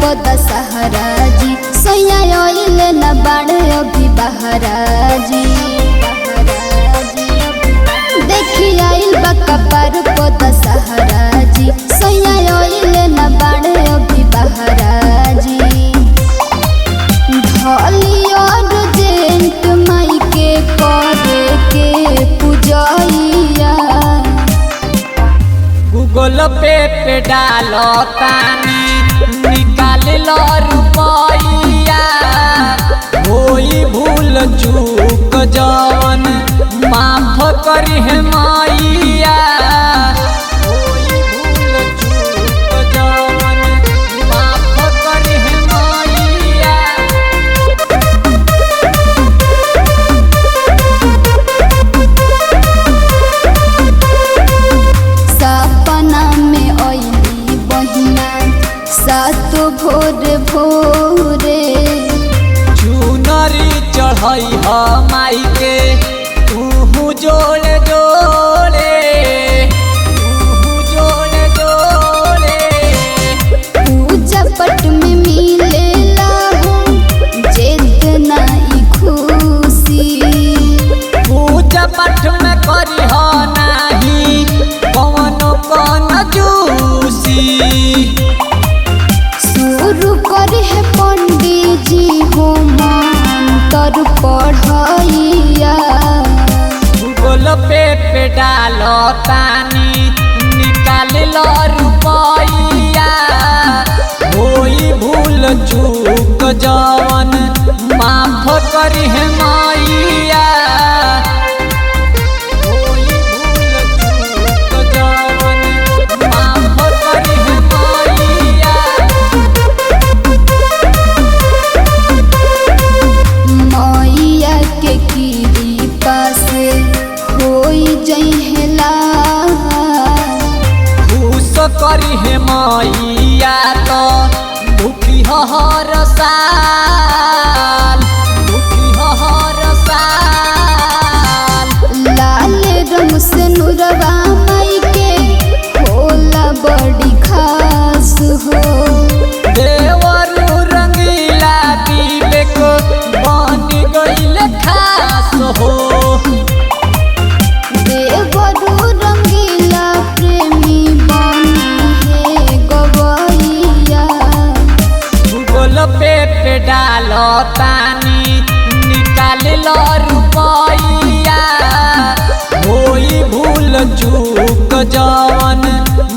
पद सहारा जी, सैया आइले न बाड़े अभी बहरा जी। देखी आइल बा कपार पद सहारा जी, सैया आइले न बाड़े अभी बहरा जी। धली अर्जेंट माई के करे के पूजैया, गूगल पे पे डालो तानी निकाल लो रुपैया। होई भूल चूक जवन माफ करी है मैया। होई भूल चूक जवन माफ करी है मैया। सपना में अइली बहिना सात भोर भोरे। चुनरी चढ़ई ह माई के तूहू जोड़े जोड़े, तूहू जोड़े जोड़े। पूजा पट में मिलेला हो जेतना ई खुशी। पूजा पाठ में करी ह नाही कवनो कंजूसी। शुरू करे है पंडित जी हो मंत्र पढ़ैया। गूगल पे पे डालो तानी निकाल लो रुपैया। होई भूल चूक जवन माफ करी है मैया। होई भूल चूक जवन माफ करी है मैया। मैया के कृपा से होई जइहला। खुश करी है मैया तो भूखी हर साल, भूखी हर साल। लाल रंग से नुरवा माई के होला बड़ी खास हो। देवरू रंगीला विवेक बन गईल खास हो। देवरू रंगीला प्रेमी बनी है गवैया। गूगल पे पे डालो तानी निकाल लो रुपैया। होई भूल चूक जवन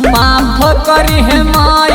माफ करी है मैया।